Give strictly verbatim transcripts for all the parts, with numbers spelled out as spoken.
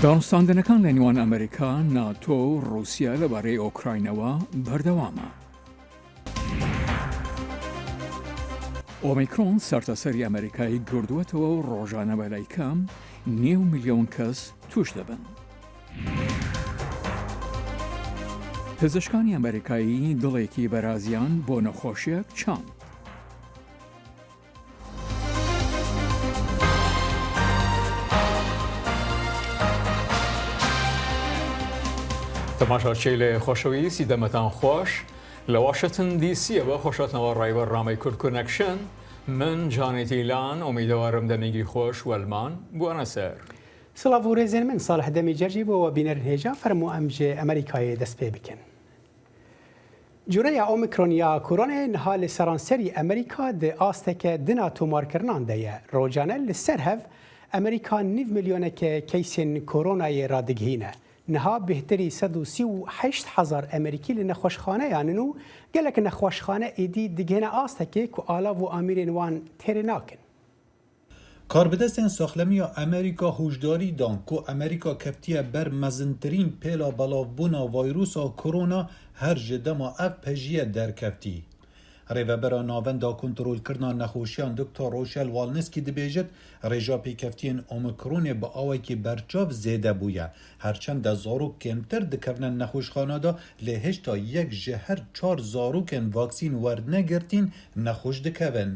دانوستاندنەکان لە نێوان ئەمریکا، ناتۆ و رووسیا لەبارەی ئۆکراینەوە بەردەوامە. ئۆمیکرۆن سەرتاسەری ئەمریکای گردووەتەوە و ڕۆژانە بەلای کەم نێو ملیۆن کەس توش دەبن. پزیشکانی ئەمریکایی دڵێکی بەرازیان بۆ نەخۆشیەک چاند. تەماشاچیلێ خۆشەویستی، دەمەتان خۆش. لە واشنتن دی سیەوە خۆشاتنەوە ڕای بەرنامەی کورد کونەکشن. من جانێتی لان، ئۆمیدەوارم دەمێکی خۆش وەلمان بووەنە سەر. سڵاو و rêzên min, Salih Demî Cercî bo we bînerin hêja, fermo em ji Amerîkayê dest pê bikin. Cureya Omicron ya Koronayê niha li seranserî Amerîka di asteke din a tomarkirinan de ye. Rojane li ser hev Amerîka nîv milyoneke keysên Koronayê radigihîne. Niha bêhtirî sed û sî û heşt hezar Amerîkî li nexweşxaneyan in û gelek nexweşxane êdî digihine astekê ku alav û amîrên wan têrê nakin. Karbidestên saxlemiya Amerîka hûşdarî dan ku Amerîka keftiye ber mezintirîn pêla belavbûna vayrusa korona her ji dema ev pejiye derkeftî. Rêvebera Navenda Kontrolkirina Nexweşiyan Doktor Rochelle Walensky dibêjit, rêja pêkeftiyên Omicronê bi awekî berçav zêde bûye. Herçend de zarok kêmtir dikevine nexweşxana de, lê hêşta yek ji her çar zarokên vaksîn wernegirtîn nexweş dikevin.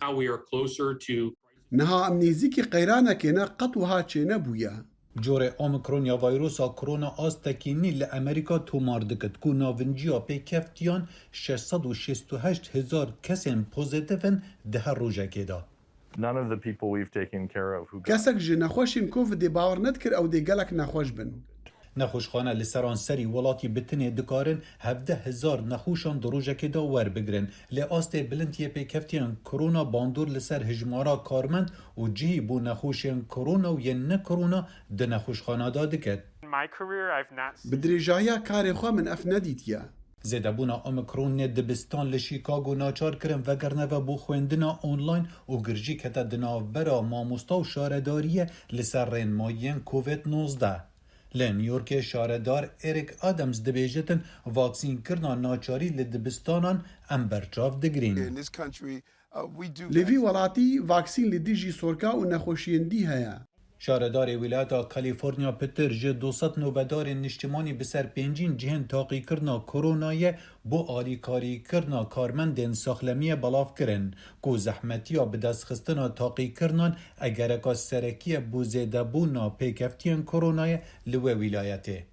Now we are closer to Niha em nêzîkî qeyranekê ne, qet wiha çênebûye. Corê Omicron ya vayrusa korona astekî nî li Amerîka tomar dikit ku navinciya pêkeftiyan şeş sed û şêst û heşt hezar kesên pozîtîf in di her rojekê de. None of the people we've taken care of who got Kesek ji nexweşên Covidê bawer nedikir ew dê gelek nexweş bin. Nexweşxane li seranserî welatî bi tinê dikarin hevdeh hezar nexweşan di rojekê de werbigirin. Lê astê bilind yê pêkeftiyan korona bandor li ser hijmara karmend û cihî bo nexweşên korona û yên ne korona di nexweşxana de dike. My career, I've not Bi dirêjahiya karê xwe min ev nedîtiye. Zêdebûna Omicronê dibistan li Chicago naçar kirin vegerine ve bo xwendina online û girjî kete di navbera mamosta û şaredariyê li ser rênmayiyên Covid nozdeh. Li New Yorkê şaredar Eric Adams dibêjitin, vaksînkirina naçarî li dibistanan em berçav digirîn. In this country, uh, we do Li vî welatî vaksîn li dijî sorka û nexweşiyên dî heye. Şaredarê Wîlayeta Kalîforniya Pitir ji du sed nobedarên niştimanî bi ser pêncîn cihên taqîkirina koronayê bo alîkarîkirina karmendên saxlemiyê belav kirin ku zehmetiya bidestxistina taqîkirinan egereka serekî ye bo zêdebûna pêkeftiyên koronayê li wê wîlayetê.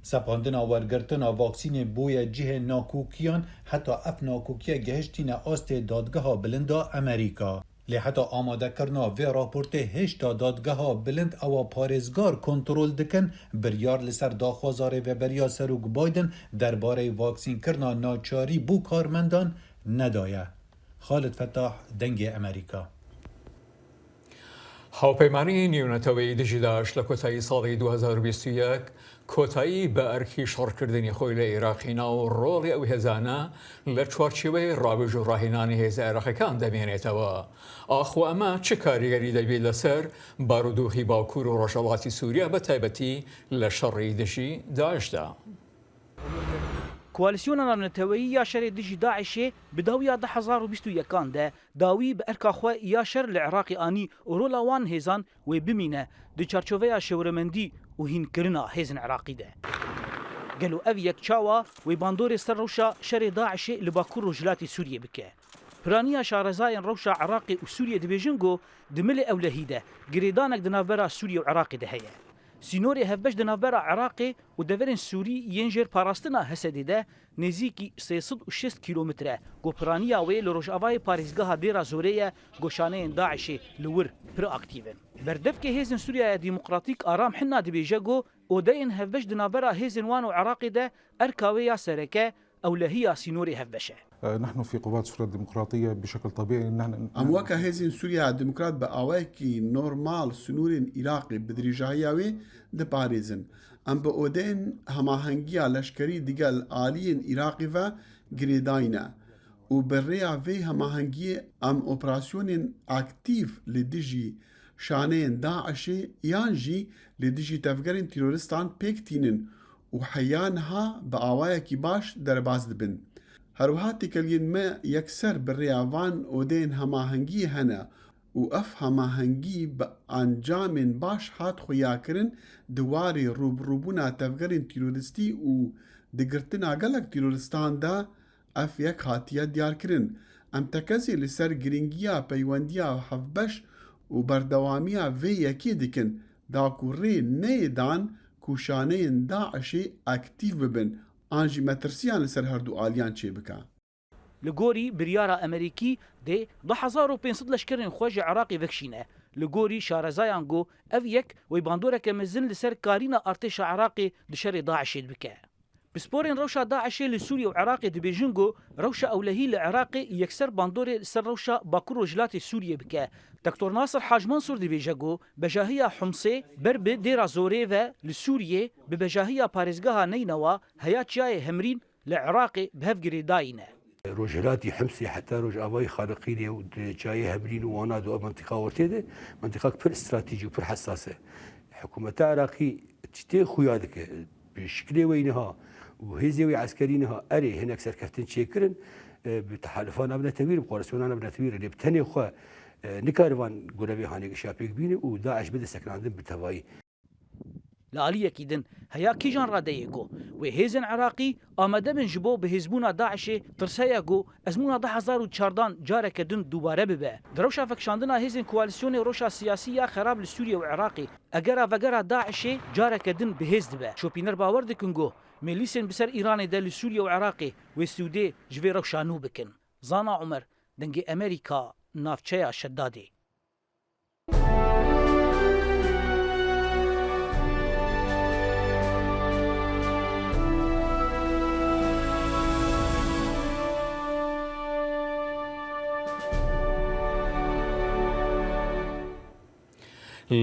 Sepandina wergirtina vaksînê bûye cihê nakokiyan, heta ev nakokiye gehiştîne astê dadgeha bilind a Amerîka. Lê heta amadekirina vê raportê hêşta dadgeha bilind ewa parêzgar kontrol dikin, biryar li ser daxwaza rêveberiya Serok Biden derbarey vaksînkirina naçarî bo karmendan nedaye. Xalid Fetah, Dengê Amerîka. هاوپەیمانیی نێونەتەوەی دژی داعش لە کۆتایی ساڵی دوو هەزار و بیست و یەک کۆتایی بە ئەرکی شەڕکردنی خۆی لە عێراق هێنا و ڕۆڵی ئەو هێزانە لە چوارچێوەی ڕاوێژ و ڕاهێنانی هێزە عێراقیەکان دەمێنێتەوە. ئاخۆ ئەمە چ کاریگەری دەبێت لەسەر بارودۆخی باکوور و ڕۆژهەڵاتی سووریا، بە تایبەتی لە شەڕی دژی داعشدا؟ Koalîsyona Navneteweyî ya şerê dijî DAIŞê bi dawiya du hezar û bîst û yekan de dawî bi erka xwe ya şer li Iraqê anî û rola wan hêzan wê bimîne di çarçoveya şêwiremendî û hînkirina hêzên Iraqî de. Gelo ev yek çawa wê bandorê ser rewşa şerê DAIŞê li Bakur Rojhilatê Sûriyê bike? Piraniya şarezayên rewşa Iraqê û Sûriyê dibêjin ku di milê ewlehî de girêdanek di navbera Sûriyê û Iraqê de heye. Sînorê hevbeş di navbera Iraqê û deverên Sûrî yên jêr parastina Hesedê de nêzîkî sê sed û şêst kîlometre, ku piraniya wê li rojavayê parêzgeha Dêra Zorê ye, ku şaneyên DAIŞê li wir pir aktîf in. Berdevkê Hêzên Sûriyeya Demokratîk Aram Hinna dibêje ku odeyên hevbeş di navbera hêzên wan û Iraqê de erka wê ya sereke ewlehiya sînorê hevbeş e. نحن في قوات سوريا الديمقراطية بشكل طبيعي نحن Em weke Hêzên Sûriya Demokrat bi awayekî normal sînorên Iraqê bi dirêjahiya wê diparêzin. Em bi odeyên hemahengiya leşkerî digel aliyên Iraqê ve girêdayî ne û bi rêya vê hemahengiyê em operasyonên aktîf li dijî Şaneyên DAIŞê yan jî li dijî tevgerên terorîstan pêk tînin û heya niha bi awayekî baş derbas dibin. Her wiha têkeliyên me yekser bi rêya van odeyên hemahengiyê hene û ev hemahengî bi encamên baş hat xuyakirin di warê rûbirûbûna tevgerên terorîstî û di girtina gelek terorîstan de ev yek hatiye diyarkirin. Em tekezê li ser girîngiya peywendiya hevbeş û berdewamiya vê yekê dikin, da ku rê neyê dan ku şaneyên DAIŞê aktîf bibin, an jî metirsiyan li ser her du aliyan çêbike. Li gorî biryara Amerîkî dê du hezar û pênc sed leşkerên xwe ji Iraqê vekişîne. Li gorî şarezayan got, ev yek wê bandoreke mezin li ser karîna artêşa Iraqê di şerê DAIŞê bike. Pisporên rewşa DAIŞê li Sûriye û Iraqê dibêjin ku rewşa ewlehî li Iraqê yekser bandorê li ser rewşa Bakur Rojhilatê Sûriyê bike. Doktor Nasir Haj Mansur dibêje ku bejahiya Humsê ber bi Dêra Zorê ve li Sûriyê bi bejahiya parêzgeha Neynewa heya çiyayê Hemrîn li Iraqê bi hev girêdayî ne. Rojhilatî Himsê heta rojavayî Xaliqînê û di çiyayê Hemrîn û wana di ev mentiqa ortê de, mentiqak pir stratejî û pir hesas e. Hikûmeta Iraqî tiştê xuya dike, bi şiklê wê niha û hêzê wê eskerî niha erê hinek serkeftin çêkirin, e, bi tehalufan ev netewîr, bi koalîsyona ev netewîr, lê bi tenê xwe, e, nikare van gulevê hanêkişa pêk bîne û DAIŞ bide sekinandin bi tevayî. Li aliyekî din, heya kîjan radeyê ku wê hêzên Iraqî amade bin ji bo bihêzbûna DAIŞê, tirs heye ku ezmûna du hezar û çardan careke din dubare bibe. Di rewşa vekişandina hêzên koalîsyonê rewşa siyasî ya xerab li Sûriye û Iraqê, egera vegera DAIŞê careke din bihêz dibe. Şopîner bawer dikin ku mêlîsên bi ser Îranê de li Sûriye û Iraqê wê sûdê ji vê rewşa nû bikin. Zana Umer, Dengê Amerîka, navçeya Şedadê.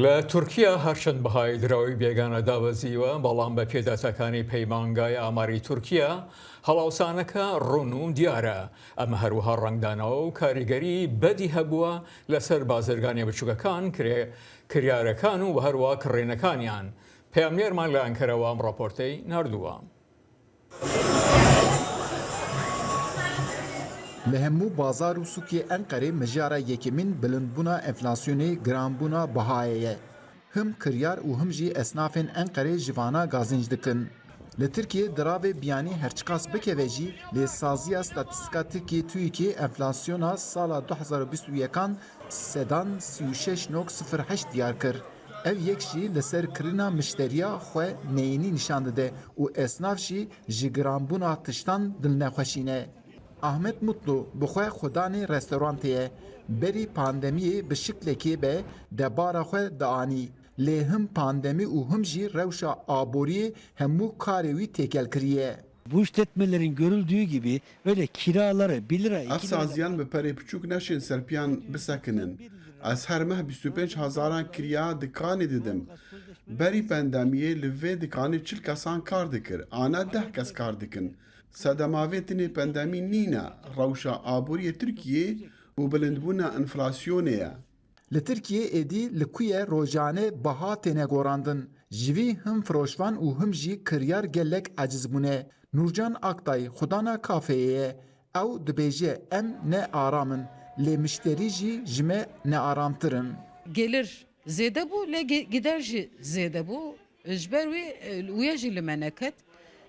لە تورکیا هەرچەند بەهای دراوی بێگانە دابەزیوە، بەڵام بە پێداتەکانی پەیمانگای ئاماری تورکیا هەڵاوسانەکە ڕوون و دیارە. ئەمە هەروەها ڕەنگدانەوە و کاریگەری بەدی هەبووە لەسەر بازرگانی بچووکەکان، کرێ-، کریارەکان و هەروەها کڕێنەکانیان. پەیامنێرمان لە ئەنکەرەوە ئەم ڕاپۆرتەی ناردووە. Li hemû bazar û sûkê Enqerê mijara yekemîn bilindbûna enflasyonê, giranbûna bihayê ye. Him kiryar û him jî esnafên Enqerê ji vana gazinc dikin. Li Tirkiyê diravê biyanî her çiqas bikeve jî, lê saziya statîstîka Tirkiyê, TÜİKê, enflasyona sala du hezar û bîst û yekan sedan sî û şeş nok sifir heşt diyar kir. Ev yek jî li ser kirina mişteriya xwe neyînî nîşan dide û esnaf jî ji giranbûna tiştan dilnexweşî ne. Ahmet Mutlu bi xwe xwedanê restorantê ye. Berî pandemiyê bi şiklekê be debara xwe dianî. Lê him pandemî û him jî rewşa aboriyê hemû karê wî têkel kiriye. Bu işletmelerin görüldüğü gibi öyle kiraları bir lira, iki lira. Ev saziyan bi perê piçûk neşên ser piyan bisekinin. Ez her meh bîst û pênc hezaran kiriya dikanê didim. Berî pandemiyê li vê dikanê çil kesan kar dikir, ana deh kes kar dikin. Sedema vê tinê pandemî nîne, rewşa aboriyê Tirkiyê û bilindbûna enflasyonê ye. Li Tirkiyê êdî li ku ye rojane biha têne gorandin. Ji vî him firoşvan û him jî kiryar gelek eciz bûne. Nûrcan Aktay xwedana kafeyê ye. Ew dibêje, em ne aram in, lê mişterî jî ji me nearamtir in. Gelir zêde bû, lê ge-, gider jî zêde bû. Ji ber wî, e, wê jî li me neket.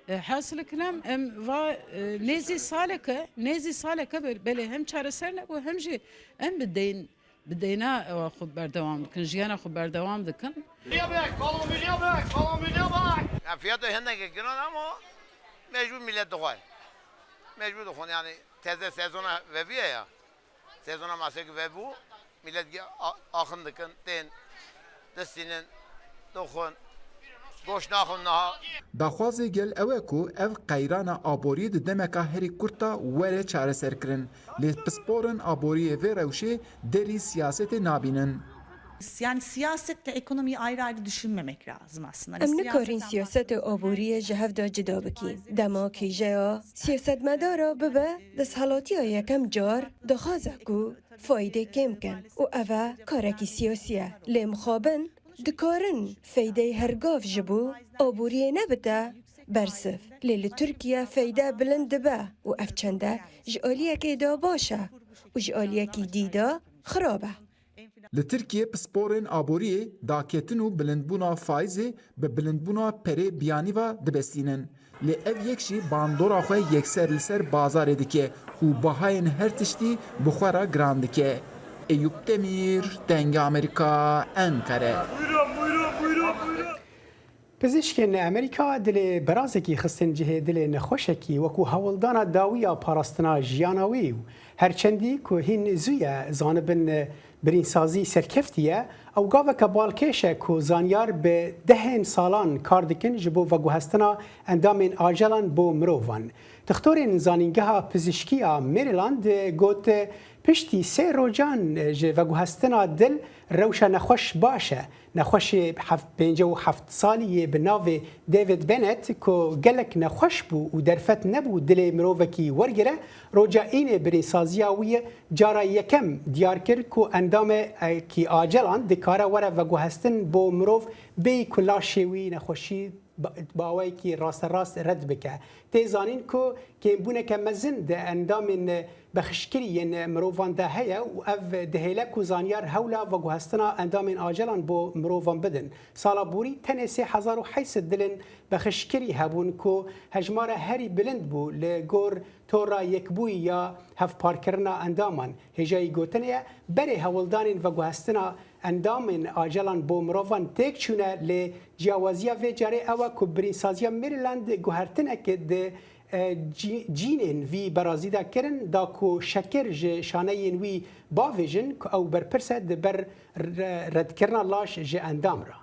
E, hasil kelam, em va, e, nêzî saleke, nêzî saleke be-, belê hem çareser nebû, hem jî em bi deyn, bi deyna, e, xwe berdewam dikin, jiyana xwe berdewam dikin. Milya bek, kolon milya bek, kolon milya bek. Ya fiyatı hendek giran ama mecbur millet dixwar. Mecbur dixwar yani teze sezona veviye ya. Sezona masekî vebû, millet gi-, a-, axin dikin, tên, distînin, dixwin, goş naxwin niha. Daxwazê gel ew e ku ev qeyrana aborî di demeka herî kurt de were çareserkirin. Lê pisporin aboriyê vê rewşê derî siyasetê nabînin. Yani siyasetle ekonomiyi ayrı ayrı düşünmemek lazım aslında. Hani Em nikarin siyasetten siyaset û aboriyê ji hev de cida bikîn. Dema kêjeya siyasetmedara bibe desthelatiya yekem car, dixwaze ku faydê kêm kin û ev e karekî siyasî ye. Lê mixabin dikarin feydeyê hergav ji bo aboriyê nebite bersiv. Lê li Tirkiye feyde bilind dibe û ev çende ji aliyekê de baş e û ji aliyekî dî de xirab e. Li Tirkiyê pisporên aboriyê daketin û bilindbûna faîzê bi bilindbûna perê biyanî ve dibestînin. Lê ev yek jî bandora xwe yekser li ser bazarê dike û bahayên her tiştî bi xwe re giran dike. Eyûp Demîr, Dengê Amerîka, Enqere. Pizîşkên Amerîka dilê berazekî xistin cihê dilê nexweşekî wekû hewldana dawî ya parastina jiyana wî û her çendî ku hîn zû ye zanibin birînsazî serkeftî ye, ew gaveke balkêş e ku zanyar bi dehên salan kar dikin ji bo veguhestina endamên acelan bo mirovan. Dixtorên Zanîngeha Pizîşkî ya Maryland got, piştî sê rojan ji veguhestina dil rewşa nexweş baş e. Nexweşê heft, pêncî û heft salî yê bi navê David Bennett ku gelek nexweş bû û derfet nebû dilê mirovekî wergire, roja înê birînsaziya wî cara yekem diyar kir ku endamekî acelan dikare were veguhestin bo mirov bêyî ku laşê wî nexweşî ba-, baweyekî rasterast red bike. Tê zanîn ku kêmbûneke mezin di endamên bexişkirî yên mirovan de heye û ev dihêle ku zanyar hewla veguhestina endamên acelan bo mirovan bidin. Sala borî tenê sê hezar û heyt sed dilên bexişkirî hebûn ku hejmara herî bilind bû li gor tora yekbûyî ya hevparkirina endaman. Hêjayî gotinê ye, berê hewldanên veguhestina endamên acelan bo mirovan têk çûne, lê ciyawaziya vê carê ew e ku birînsaziya Maryland guhertineke di, e, cî-, cînên vî berazî de kirin, da ku şekir ji şaneyên wî bavêjin ku ew berpirs e di ber re-, redkirina laş ji endam re.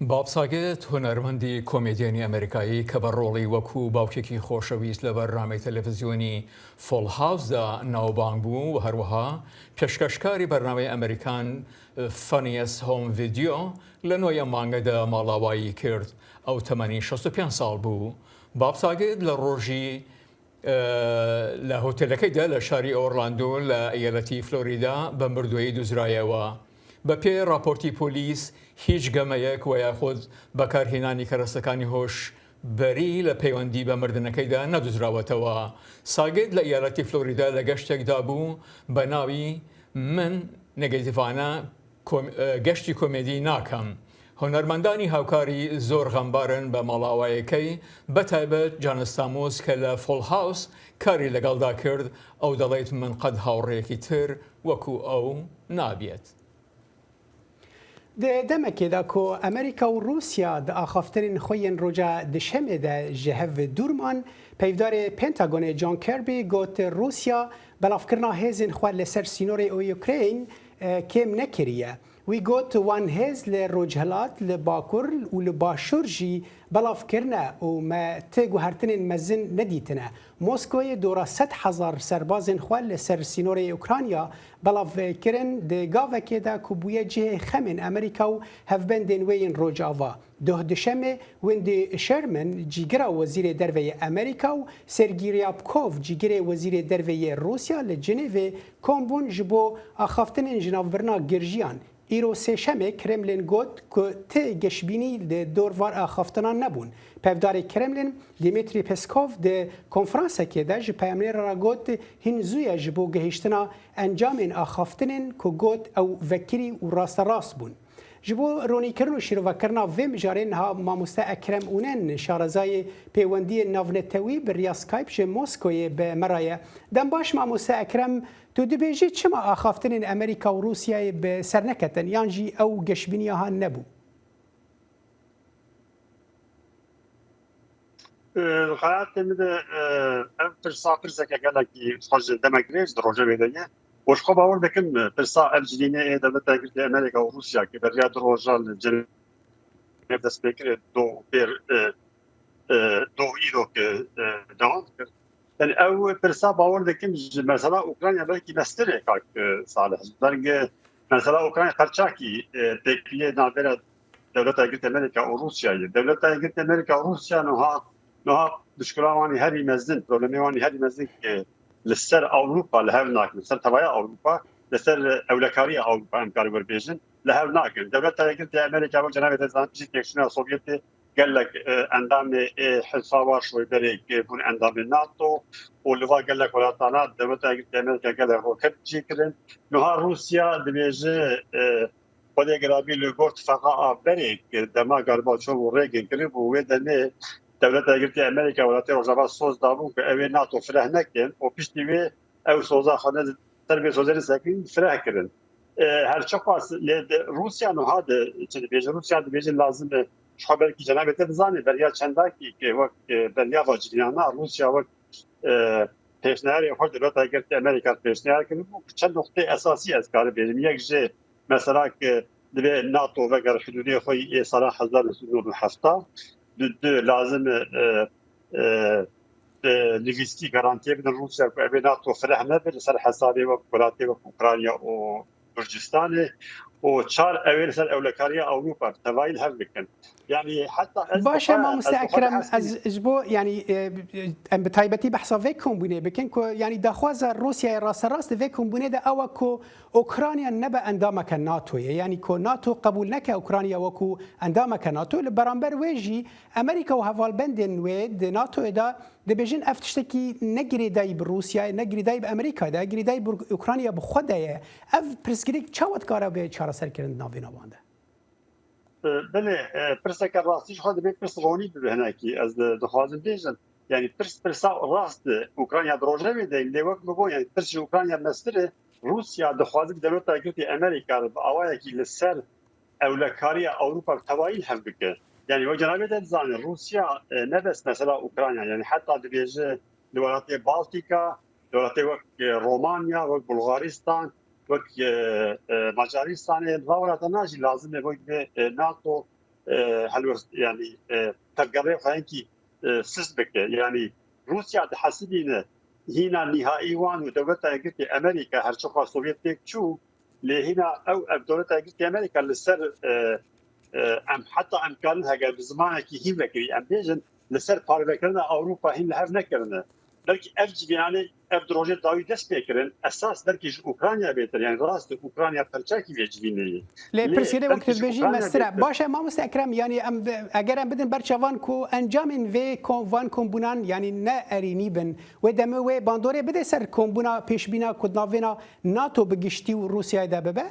Bab Sagit, hunermendî komedyenî Amerîkayî ke bi rolî wekû bawkekî xoşewîst li bernameyê televîzyonî Full House de navbang bû û herwiha pêşkêşkarî bernameyê Amerîkan Funniest Home Video li noya mangê de mala wayî kir. Ew temenî şêst û pênc sal bû. Bab Sagit li rojî لە هۆتێلەکەیدا لە شاری ئۆرلاندۆ لە ئەیالەتی فلۆریدا بە مردوویی دۆزراوە. بە پێی راپۆرتی پۆلیس، هیچ گەمەیەک و یاخود بەکارهێنانی کەرەستەکانی هۆشبەری لە پەیوەندی بە مردنەکەیدا نەدۆزراوەتەوە. ساگێت لە ئەیالەتی فلۆریدا لە گەشتێکدا بوو بە ناوی من نێگەتیڤانە گەشتی کۆمێدی ناکەم. هونەرمەندانی هاوکاری زۆر غەمبارن بە ماڵاوایەکەی، بە تایبەت جان ستامۆس کە لە فۆڵ هاوس کاری لەگەڵدا کرد، ئەو دەڵێت من قەت هاوڕێیەکی تر وەکو ئەو نابێت. Di demekê de ku Amerîka û Rûsya di axaftinên xwe yên roja Dişemê de ji hev dûr man, peyvdarê Pentagonê John Kirby got, Rûsya belavkirina hêzên xwe li ser sînorê Ukrayn kêm nekiriye. Wî got, wan hêz li rojhilat, li bakur û li başûr jî belav kirine û me ti guhertinên mezin nedîtine. Moskoyê dora sed hezar serbazên xwe li ser sînorê Ukrayna belav kirin, di gavekê de ku bûye cihê xemên Amerîka û hevbendên wê yên Rojava. Doh dişemê Wendy Sherman, cîgira Wezîrê Derve yê Amerîka û Sergî Ryabkov, cîgirê Wezîrê Derve yê Rûsya li Cinêvê kom bûn ji bo axaftinên jinavbirina girjiyan. Îro sêşemê Kremlin got ku ti geşbînî li dor van axaftinan nebûn. Pevdarê Kremlin Dmitry Peskov di konferansekê de ji peyamnêran re got, hîn zû ye ji bo gihiştina encamên axaftinên ku got ew vekirî û rasterast bûn. Ji bo ronîkirin û şîrovekirina vê mijarê niha mamoste Ekrem Ûnen, şarezayê pêwendiyên navnetewî bi riya Skype ji Moskoyê bi me re ye. Dem baş mamoste Ekrem, tu dibêjî çima axaftinên Amerîka û Rûsyayê bi ser neketin yan jî ew geşbîniya han nebû? Li xelatê min de ev pirsa pirseke gelekî xwe ji demek dirêj di rojevê de ye. Û ji xwe bawer dikim pirsa ev cinînê ê dewleta Yekgirtî Amerîka û Rûsya ki beriya du roja li Cenêv dest pê kir, do pêr do îro ki dewam dikir. Yani ew pirsa bawer dikim ji mesela Ukrayna belkî mestirê kak Salih. Ji ber Mesela Ukrayna perçakî e, têkiliyê navbera Dewleta Yekgirtî Amerîka û Rûsyayê. Dewleta Yekgirtî Amerîka û Rûsya niha niha muşkila wan herî mezin, problemê wan herî mezin ki li ser Ewropa li hev nakin, li ser tevaya Ewropa, li ser ewlekariya Ewropa em karî werbêjin, li hev nakin. Dewleta Yekgirtî Amerîka wek cenabê te zanî jî têkçûna Sovyetê gelek e, endamê ê Hilfa Warşawê berê bûn endamê NATO û li va gelek welatana Dewleta Yekgirtî Amerîka gelek roket cî kirin. Niha Rûsya dibêje e, Xwedê Girabî li gor tifaqa a berê dema Gorbaçov û Reagan kiribû, wê demê Dewleta Yekgirtî Amerîka welatê Rojava soz dabûn ku ew ê NATO fireh nekin û piştî wê ew soza xwe ne ser vê sozê li sekîn fireh kirin. E, her çiqas lê di Rûsya niha di çi dibêje, Rûsya dibêje lazim e, ji xwe belkî cenabê te dizanê, beriya çendakî ki wek e, beriya va civînana Rûsya wek e, pêşniyarê xwe dewleta Yekgirtî Amerîka pêşniyar kiribû, çend noqtê esasî ez karim bêjim. Yek jê mesela ki divê NATO veger hudûdê xwe yê sala hezar û neh sed û hefta, du, du lazim e, e, e, logîstî garantiyê bidin Rûsya ku ev ê NATO fireh nebe li ser hesabê wek welatê wek Ukrayna û Gurcistanê û çar ew ê li ser ewlekariya Ewropa bi tevayî li hev bikin. Yani heta ez Baş e, mamoste Ekrem, ez ji bo, yani e, em bi taybetî behsa vê kombûnê bikin ku yani daxwaza Rûsyayê rasterast di vê kombûnê de ew e ku Ukrayna nebe endameke NATOyê, yani ku NATO qebûl neke Ukrayna wekû endameke NATO. Li beramber wê jî Amerîka û hevalbendên wê di NATOyê de dibêjin ev tiştekî ne girêdayî bi Rûsyayê, ne girêdayî bi Amerîkayê de, girêdayî bi Ukrayna bi xwe de ye. Ev pirsgirêk çawa dikare bê çareserkirin di navêna wan de? E, belê, e, pirseke rastî ji xwe dibê pirs ronî bibe hinekî. Ez di- dixwazim bêjim, yani pirs pirsa rast e. Ukrayna di rojevê de, lê wek min got, yani pirs ji Ukrayna mestir e. Rûsya dixwaze bi Dewleta Yekgirtî Amerîka re bi awayekî li ser ewlekariya Ewropa bi tevayî li hev bike. Yani wek cenabê te dizane, Rûsya e, ne bes mesela Ukrayna, yani heta dibêje li welatê Baltîka, welatê wek e, Romanya, wek Bulgaristan, wek e, e, Macaristanê, va welatana jî lazim e wek vê e, NATO e, helwest, yani e, tevgerê xwe hinkî e, sist bike. Yani Rûsya dihesibîne hîna nîhaî wan û Dewleta Yekgirtî Amerîka, her çiqa Sovyet têk çû, lê hîna ew, ev Dewleta Yekgirtî Amerîka li ser e, e, em heta em karin heger bi zimanekî hîn vekirî em bêjin, li ser parvekirina Ewropa hîn li hev nekirine. Belkî ev civînanê ev di rojê dawî dest pê kirin, esas belkî ji Ukrayna bêtir, yani rast e Ukrayna perçakî vê civînê ye. Lê pirsgirê wek tu dibêjî mestir e. Baş e, mamoste Ekrem, yani em, eger em bidin ber çavan ku encamên vê kom-, van kombûnan yani ne erênî bin, wê demê wê bandorê bide ser kombûna pêşbîna ku di navêna NATO bi giştî û Rûsyayê de bibe?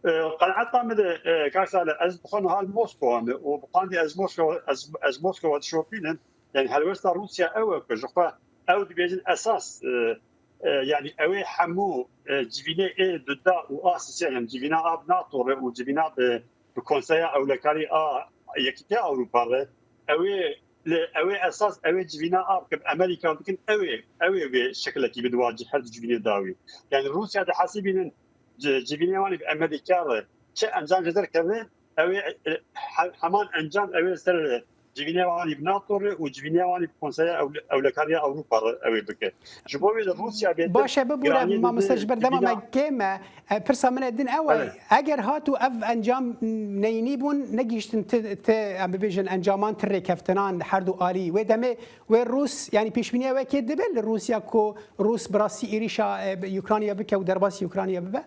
E, qenaeta min de, e, kak Salih, ez bi xwe niha li Moskowa me û bi qandî ez Moskowa, ez, ez Moskowa dişopînim. Yani helwesta Rûsya ew e ku ji xwe ew dibêjin esas, e, e, yani ew ê hemû e, civînê ê duda û a sisê, yani civîna a bi NATO re û civîna bi, bi Konseya Ewlekarî a Yekîtiya Ewropa re, ew ê li, ew ê esas ew ê civîna a bikin, Amerîka bikin, ew ê, ew ê vê şekilekî bidwa ci her du civînê dawî. Yani Rûsya dihesibînin ci-, civînê wan ê bi Amerîka re çi encam jê derkeve, ew ê, e, he-, heman encam ew ê ser civînê wan ê bi NATO re û civînê wan ê bi Konseya Ewle-, Ewlekariya Ewropa re ew ê bike. Ji bo wê de Rûsya bê Baş e, bibûre, mamoste, ji ber dema me kêm e. E, pirsa min e din ew e, Belê. Eger hat û ev encam neyînî bûn, negihiştin ti, ti, em bibêjin encaman ti rêkeftinan her du alî. Wê demê wê Rûs, yani pêşbîniya wekê dibe li Rûsya ku Rûs bi rastî êrîşa, e, bi Ukrayna bike û derbasî Ukrayna bibe?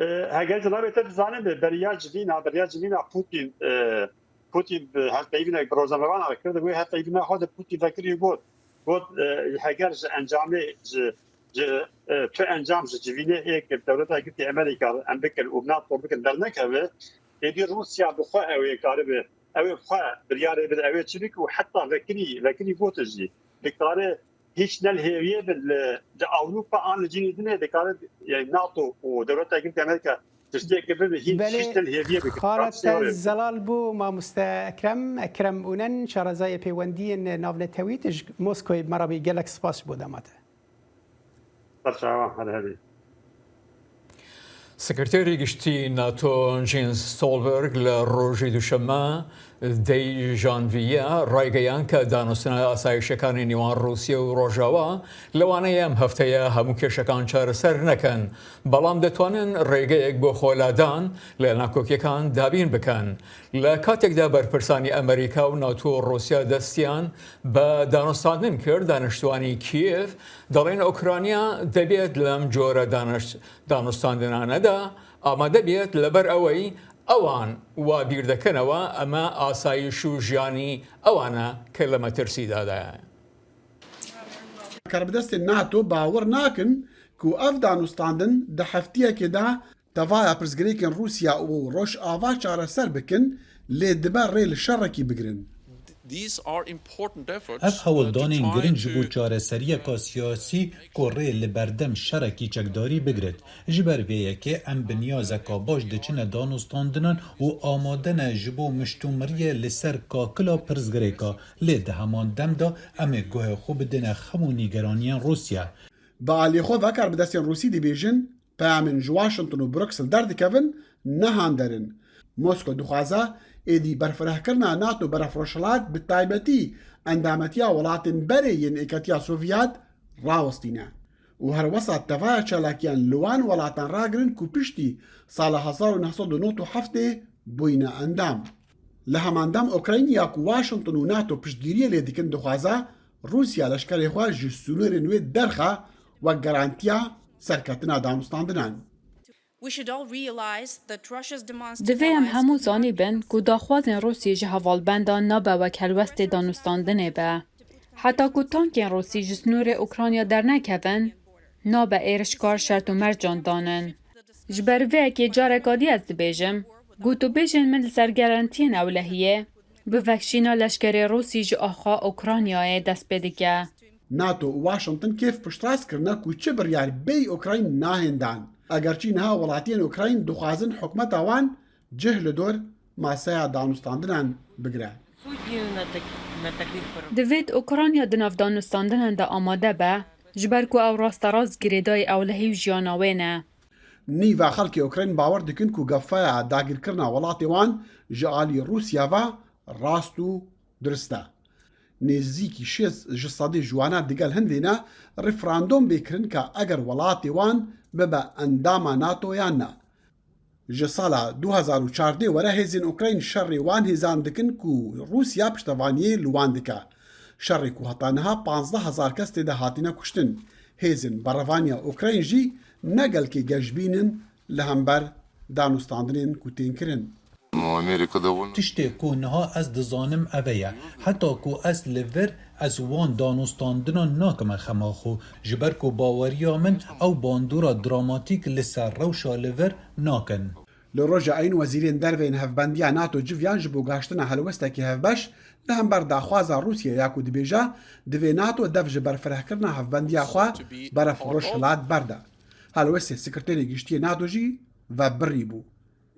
E, heger cenabê te dizane be, beriya civîna, beriya civîna Putin, e, Putin bi hevpeyvînek bi rojnamevanan re kirdi, wê hevpeyvîna xwe de Putin vekirî got, got, e, heger ji encamê, ji, ji, e, tu encam ji civînê ê ki Dewleta Yekgirtî Amerîka em bikin û NATO bikin dernekeve, êdî Rûsya bi xwe ew ê karibe, ew ê bi xwe biryarê bide, ew ê çi bike û heta vekirî, vekirî gotin jî, dikare hîç ne li hêviyê bin li, li Ewropa an li cînî dinê dikare, yani NATO û Dewleta Yekgirtî Amerîka tiştê ki bibe hîç, Belê, hîç ne li hêviyê bikin. Xala te zelal bû, mamoste Ekrem, Ekrem Unen, şarezayê pêwendiyên navnetewî, tu ji Moskoyê bi me re bî, gelek spas ji bo dema te. Serçavan, her hebî. Sekreterê Giştî NATO Jens Stolberg li rojê duşeme دەی ژانڤیە ڕایگەیان کە دانوستنە ئاسایشەکانی نێوان ڕووسیا و ڕۆژاوا لەوانەیە ئەم هەفتەیە هەموو کێشەکان چارەسەر نەکەن، بەڵام دەتوانن ڕێگەیەک بۆ خۆلادان لە ناکۆکیەکان دابین بکەن. لە کاتێکدا بەرپرسانی ئەمریکا و ناتۆ و ڕووسیا دەستیان بە دانوستاندن کرد، دانیشتوانی کیێڤ دەڵێن ئۆکرانیا دەبێت لەم جۆرە دانش-، دانوستاندنانەدا ئامادە بێت، لەبەر ئەوەی ئەوان وا بیر دەکەنەوە ئەمە ئاسایش و ژیانی ئەوانە کە لە مەترسیدادایە. Karbidestên NATO bawer nakin ku ev danûstandin di heftiyekê de tevaya pirsgirêkên Rûsya û Rojava çareser bikin, lê dibe rê li şerekî bigirin. Ev hewldanên giring ji bo çareseriyeka siyasî ku rê li berdem şerekî çekdarî bigirit. Ji ber vê yekê em bi niyazeka baş diçine danûstandinan û amade ne ji bo miştomiriyê li ser kakila pirsgirêka, lê di heman dem de em ê guhê xwe bidine xem û nîgeraniyên Rûsya. Bi alî xwe ve karbidestên Rûsî dibêjin, peyamên ji Washington û Bruksel derdikevin, ne hander in. Moskow dixwaze êdî berfirehkirina NATO beref Rojhilat, bi taybetî endametiya welatên berê yên Êketiya Sovyet, rawestîne û herwesa tevaya çalakiyan li wan welatan ragirin ku piştî sala hezar û neh sed û nod û heftê bûyne endam. Li heman dem Ukrayna ku Washington û NATO piştgiriyê lê dikin dixwaze Rûsya leşkerê xwe ji sînorên wê derxe wek garantiya serketina danûstandinan. Divê em hemû zanîbin ku daxwazên Rûsî ji hevalbenda nabe wek helwestê danûstandinê be. Heta ku tankên Rûsî ji sînorê Ukrayna dernekevin, nabe êrişkar şert û mercan danin. Ji ber vê yekê careka dî ez dibêjim, gotûbêjên min li ser garantiyên ewlehiyê, bi vekşîna leşkerê Rûsî ji axa Ukraynayê dest pê dike. NATO û Washington kêf piştrast kirine ku çi biryar bêyî Ukrayn nahên dan. Egerçî niha welatiyên Ukrayn dixwazin hikûmeta wan cih li dor maseya danûstandinan bigire. Divêt Ukrayna di nav danûstandinan de amade be, ji ber ku ew rasterast girêdayî ewlehî û jiyana wê ne. Nîva xelkê Ukrayn bawer dikin ku gefaya dagirkirina welatê wan ji alî Rûsya ve rast û dirist e. Nêzîkî şêst ji sedê ji wana digel hindê ne referandûm bê kirin ka eger welatê wan bibe endama NATO yan na. Ji sala du hezar û çardeh were hêzên Ukrayn şerê wan hêzan dikin ku Rûsya piştevaniyê li wan dike. Şerê ku heta niha panzdeh hezar kes tê de hatine kuştin. Hêzên berevaniya Ukrayn jî ne gelkê geşbîn in li hember danûstandinên ku tên kirin. Tiştê ku niha ez dizanim ev e ye, heta ku ez li vir ez wan danûstandinan nakime xema xwe, ji ber ku baweriya min ew bandora dramatîk li ser rewşa li vir nakin. Li roja Eyn wezîrên derve yên hevbendiya NATO civiyan ji bo gaştina helwestekî hevbeş li hember daxwaza Rûsya ya ku dibêje divê NATO dev ji berfirehkirina hevbendiya xwe beref Rojhilat berde. Helwestê Sekreterê Giştî yê NATO jî vebirî bû.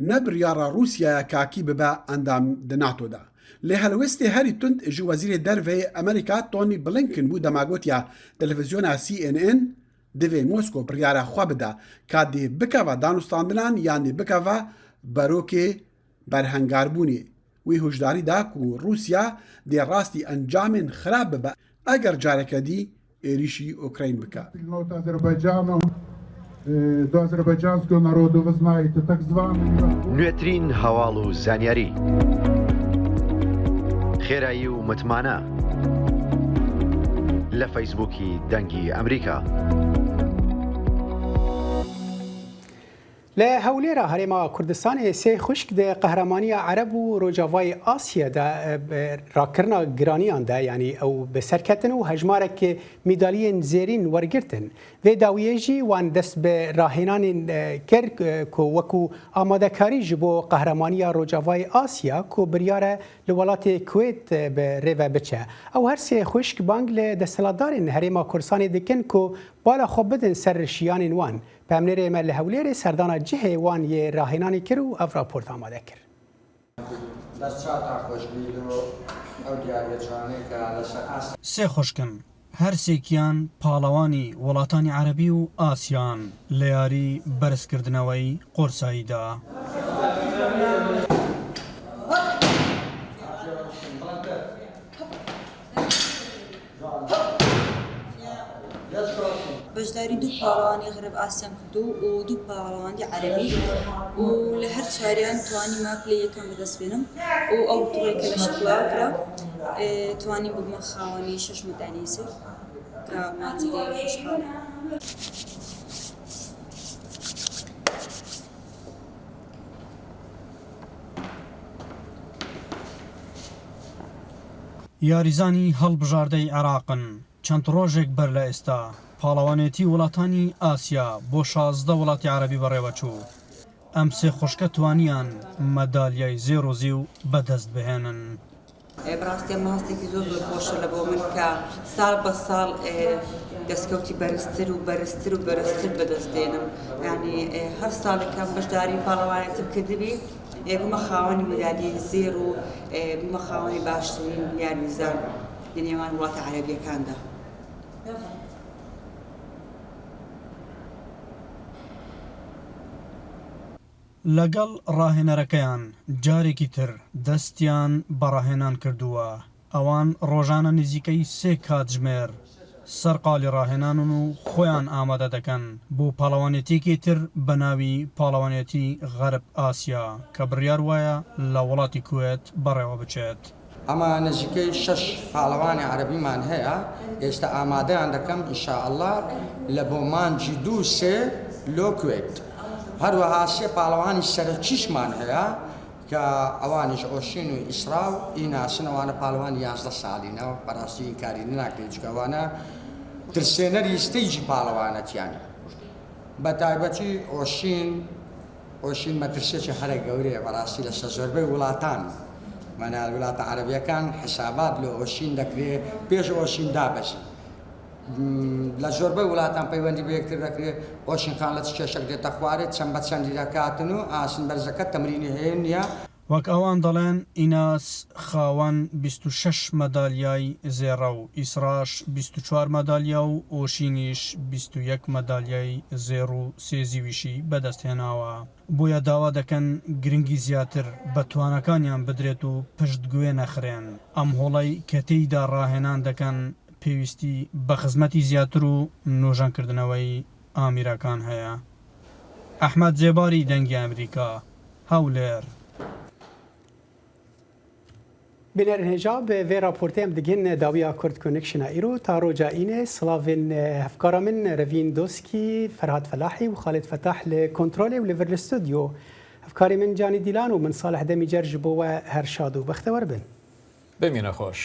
Ne biryara Rûsyaya kakî bibe endam di NATO de. Lê helwestê herî tund ji Wezîrê Derve yê Amerîka Tony Blinken bû dema gotiya televîzyona C N N, divê Moskow biryara xwe bide ka dê bikeve danûstandinan yan dê bikeve berokê berhengarbûnê. Wî hişdarî da ku Rûsya dê rastî encamên xirab bibe eger careke dî êrîşî Ukrayn bike. Спільнота Азербайджану, е, до азербайджанського народу, ви знаєте, так званий. نوێترین هەواڵ و زانیاری خێرایی و متمانە لە فەیسبووکی دەنگی ئەمریکا. Li Hewlêra Herêma Kurdistanê sê xwişk di Qehramaniya Ereb û Rojavayê Asya de, e, bi rakirina giraniyan de, yanî ew bi ser ketin û hejmarek mîdaliyên zêrîn wergirtin. Vê dawiyê jî wan dest bi rahênanên, e, kir, e, ku wekû amadekarî ji bo Qehramaniya Rojavayê Asya ku biryar e li welatê Kuwêt, e, bi rê ve biçe. Ew her sê xwişk bang li desthilatdarên Herêma Kurdistanê dikin ku bala xwe bidin ser şiyanên wan. Peyamnêrê me li Hewlêrê serdana cihê wan yê rahênanê kir û ev raport amade kir. Sê xwişk in. Her sêkiyan palewanî welatani erebî û Asyan li yarî berzkirdineweyî qorsayî de. Carî du palewanê Xereb Asyan Kurdo û du palewanê Erebî û li her çariyan twanîme pêlê yekem bi dest bênim û ew bi tûreke leşqlaw kira. E, twanîm bibime xawenî şeş medalyayê zêr. Ka ma zêdê xweşxal im. Yarîzanî hilbijardeyî Iraq in. Çend rojek ber li êsta, palewanêtî welatanî Asya bo şazdeh welatî erebî bi rê ve çû. Em sê xwişke twaniyan medalyayê zêr û zîw bi dest bihênin. E, bi rastî em hastêkî zor zor xweş e li bo min ke sal be sal, e, destkeftî beriztir û beriztir û beriztir bi dest dênim. Yanî, e, her salek em beşdarî palewanêtî kir dibî, e, bûme xawenî medalyeyê zêr û, e, bûme xawenî baştirîn yarîzan di nêwan welata erebîyekan de. لەگەڵ ڕاهێنەرەکەیان جارێکی تر دەستیان بە ڕاهێنان کردووە. ئەوان ڕۆژانە نزیکەی سێ کاتژمێر سەرقاڵی ڕاهێنانن و خۆیان ئامادە دەکەن بۆ پاڵەوانێتیەکی تر بە ناوی پاڵەوانێتی غەرب ئاسیا کە بڕیار وایە لە وڵاتی کوێت بەڕێوە بچێت. ئەمە نزیکەی شەش پاڵەوانی عەرەبیمان هەیە، ئێستا ئامادەیان دەکەم، ئینشاءاللە لە بۆ مانگی دوو سێ لۆ کوێت. هەروەها سێ پاڵەوانی سەرەکیشمان هەیە کە ئەوانیش ئۆشین و ئیسرا و ئیناسن، ئەوانە پاڵەوانی یازدە ساڵینە و بەڕاستی ئینکاری ناکرێت، چونکە ئەوانە ترسێنەری ستەیجی پاڵەوانەتیانە. بە تایبەتی ئۆشین، ئۆشین مەترسیەکی هەرە گەورەیە بەڕاستی لەسەر زۆربەی وڵاتان، مەنال وڵاتە عەرەبیەکان حسابات لە ئۆشین دەکرێ پێش ئۆشین دابەزی. م، لە زۆربەی وڵاتان پەیوەندی بە یەکتر دەکرێ، ئۆشین خان لە چ کێشەک دێتە خوارێ، چەند بە چەندی دەکاتن و ئاسن بەرزەکە تەمرینی هەیە نییە. وەک ئەوان دەڵێن، ئیناس خاوەن بیست و شەش مەدالیای زێڕە و ئیسراش بیست و چوار مەدالیا و ئۆشینیش بیست و یەک مەدالیای زێڕ و سێ زیویشی بەدەستهێناوە. بۆیە داوا دەکەن گرنگی زیاتر بە توانەکانیان بدرێت و پشتگوێ نەخرێن. ئەم هۆڵەی کە تێیدا ڕاهێنان دەکەن پێویستی بە خزمەتی زیاتر و نۆژەنکردنەوەی ئامیرەکان هەیە. ئەحمەد زێباری، دەنگی ئەمریکا، هەولێر. Bînerên hêja bi vê raportê em digihîn dawiya Kurd Connection a îro. Ta roja înê, silavên hevkara min Revîn Doskî, Ferhat Felahî û Xalid Fetah li kontrolê û li vir li stûdyo. Hevkarê min Canî Dîlan û min Salih Demîcer ji bo we her şad û bextewar bin. Bimîne xweş.